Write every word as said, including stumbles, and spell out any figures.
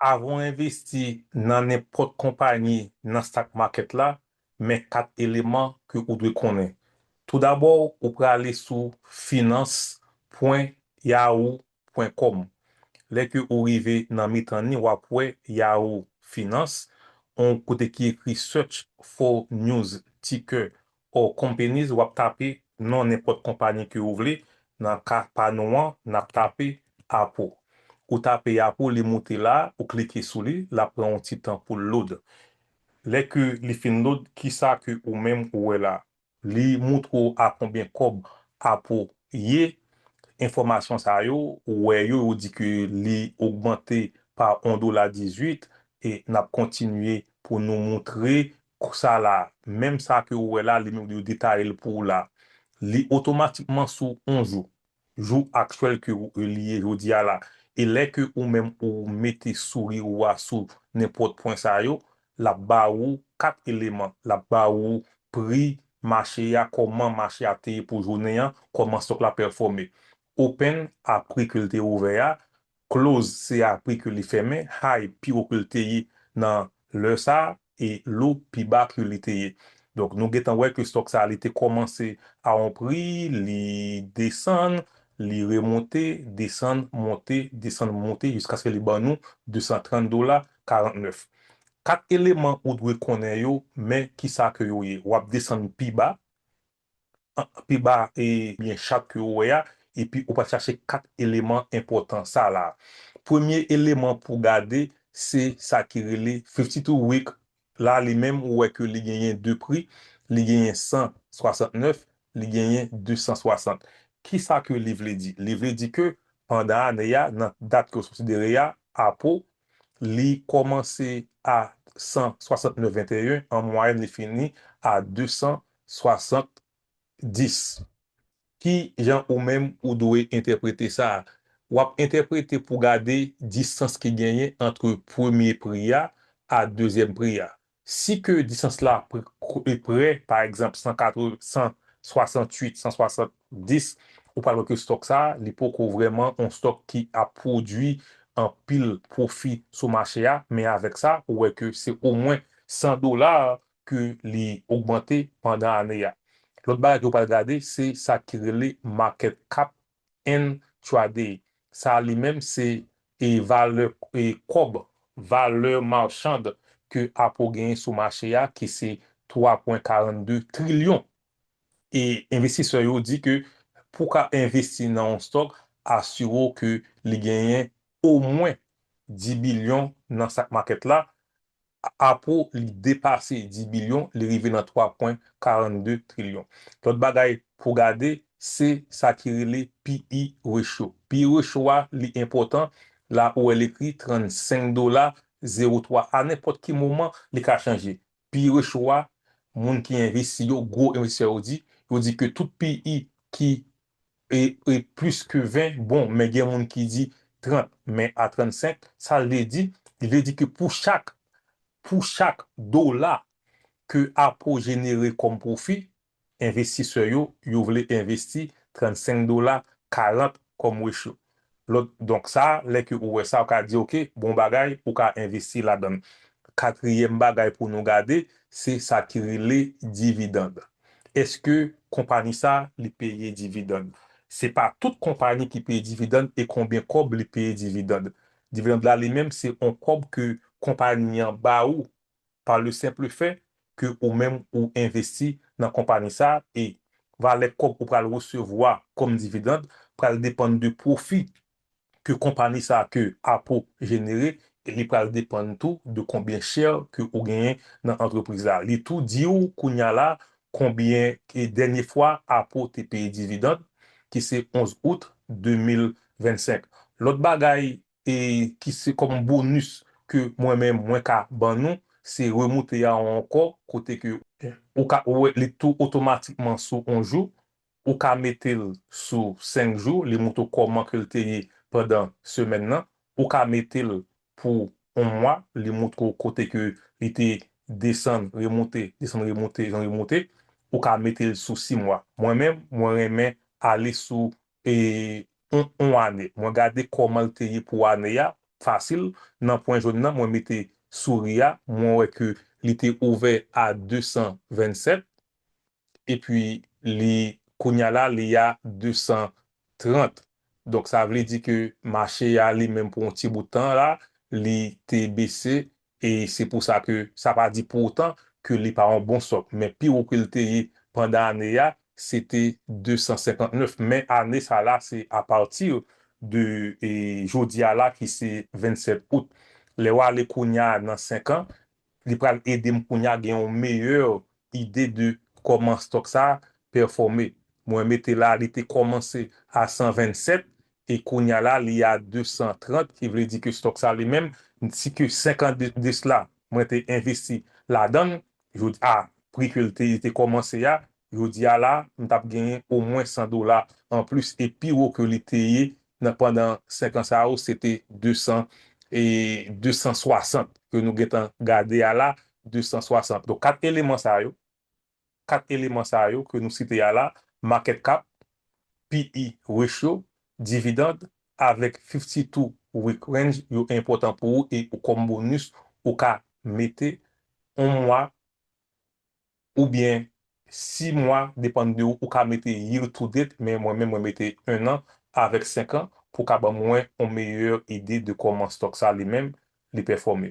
Avan w envesti nan nenpòt konpayi nan stock market la, men kat eleman ke ou dwe konnen. Toudabò, ou prale sou finance pwen yahoo pwen com. Lè ke ou rive nan mitan ni, w ap wè Yahoo Finance, yon kote ki ekri Search for news, ticker or companies, w ap tape non nenpòt konpayi ke ou vle. Nan ka pa nou an, n ap tape Apple. Ou tape Apple, li moute la, ou klike sou li, l ap pran yon ti tan pou l load. Lè ke li fin load, kisa ke ou menm ou wè la? Li moutre w a konbyen kòb Apple ye. Enfòmasyon sa yo, ou wè yo, yo di ke li ogmante pa yon dola dizuit, e n ap kontinye pou nou moutre sa la. Menm sa ke ou wè la, li menm yo detaye l pou ou la. Li otomatikman sou yon jou, jou aktyèl ke ou, li ye jodi a la. E lè ke ou menm ou mete souri ou a sou nenpòt pwen sa yo, l ap ba ou kat eleman. L ap ba ou pri mache a, kòman mache a te ye pou jounen an, kòman stock la pèfòme. Open a pri ke l te ouvè a, close se a pri ke li fèmen, high pi wo ke l te ye nan lè sa a, e low pi ba ke li te ye. Donk, nou gentan wè ke stock sa a, li te kòmanse a yon pri, li desann, li remonte, desann, monte, desann, monte, jiskaske li ban nou de san trant dola karant nèf. Kat eleman ou dwe konnen yo, men kisa ke yo ye. W ap desann pi ba, an, pi ba, e byen chat ke ou wè a, epi ou pral chache kat eleman enpòtan sa la. Premye eleman pou gade, se sa ki rele fifty two week la, li menm, ou wè ke li genyen de pri, li genyen san swasant nèf, li genyen de san swasant. Kisa ke li vle di? Li vle di ke pandan ane a, nan dat ke w konsidere a, Apple, li kòmanse a san swasant nèf venteyen, an mwayèn, li fini a de san swasant dis. Ki jan ou menm ou dwe entèprete sa? W ap entèprete pou gade distans ki genyen ant premye pri a a dezyèm pri a. Si ke distans la pre, pre, pa egzanp, san katreven, san swasant uit, san swasant dis, ou pral wè ke stock sa a, li poko vrèman yon stock ki ap pwodui anpil pwofi sou mache a, men avèk sa, ou wè ke se omwen san dola ke li ogmante pandan ane a. Lòt bagay ke ou pral gade, se sa ki rele market cap intraday. Sa li menm, se, e, valè, e, kòb, valè machann ke Apple genyen sou mache a, ki se twa pwen karannde trilyon. E envestisè yo di ke pou w ka envesti nan yon stock, asire w ke li genyen omwen dis bilyon nan stock market la. Apple, li depase dis bilyon, li rive nan twa pwen karannde trilyon. Lòt bagay pou gade, se sa ki rele P E ratio. P E ratio a, li enpòtan. La ou wè l ekri trannsenk dola zewo twa. A nenpòt ki moman, li ka chanje. P E ratio a, moun ki envesti yo, gwo envestisè yo di, yo di ke tout P E ki e, e plis ke ven, bon, men gen moun ki di trant, men a trannsenk, sa l vle di, li vle di ke pou chak, pou chak dola ke Apple jenere kòm pwofi, envestisè yo, yo vle envesti trannsenk dola karant kòm ratio. Lòt, donk sa, lè ke ou wè sa, ou ka di, oke, bon bagay, ou ka envesti ladan l. Katriyèm bagay pou nou gade, se sa ki rele dividann. Èske konpayi sa, li peye dividann? Se pa tout konpayi ki peye dividann e konbyen kòb li peye dividann. Dividann la, li menm, se yon kòb ke konpayi an ba ou pa le simple fait ke ou menm ou envesti nan konpayi sa, e valè kòb ou pral resevwa kòm dividann pral depann de pwofi ke konpayi sa ke Apple jenere, e li pral depann tou de konbyen share ke ou genyen nan antrepriz la. Li tou di w kounye a la konbyen, e dènye fwa Apple te peye dividann, ki se onz out de mil vennsenk. Lòt bagay, e ki se kòm bonus ke mwen menm mwen ka ban nou, se remoute a ankò, kote ke ou ka, ou wè, li tou otomatikman sou yon jou, ou ka mete l sou senk jou, li moutre w kòman ke l te ye pandan semèn nan, ou ka mete l pou yon mwa, li moutre w kote ke li te desann, remoute, desann, remoute, desann, remoute, ou ka mete l sou sis mwa. Mwen menm, mwen renmen ale sou, e, yon, yon ane. Mwen gade kòman l te ye pou ane a, fasil. Nan pwen jòn nan, mwen mete souri a, mwen wè ke li te ouvè a de san vennsèt, epi li, kounye a la, li a de san trant. Donk, sa vle di ke mache a li menm pou yon ti bout tan la, li te bese, e se pou sa ke sa pa di pou otan ke li pa yon bon stòk. Men pi wo ke l te ye pandan ane a, se te de san senkant nèf. Men ane sa la, se apati de e, jodi a la ki se vennsèt out. Lè w ale kounye a nan senk an, li pral ede m kounye a gen yon meyè ide de kòman stòk sa pèfòme. Mwen mete la, li te kòmanse a san vennsèt e kounye a la, li a de san trant, ki vle di ke stòk sa li menm, si ke senk an de, de sla, mwen te envesti ladan l, jodi a, pri ke l te, li te kòmanse a, jodi a la, m t ap genyen omwen san dola anplis e pi wo ke li te ye nan pandan senk an sa yo, se te de san e de san swasant ke nou gentan gade a la, de san swasant. Donk, kat eleman sa yo, kat eleman sa yo ke nou site a la, market cap, P E ratio, dividend, avèk fifty two week range, yo enpòtan pou ou e ou kòm bonis, ou ka mete yon mwa oubyen sis mwa, depann de ou, ou ka mete year to date, men mwen menm, mwen mete en an avèk senk an pou ka ban mwen yon meyè ide de kòman stòk sa li menm, li pèfòme.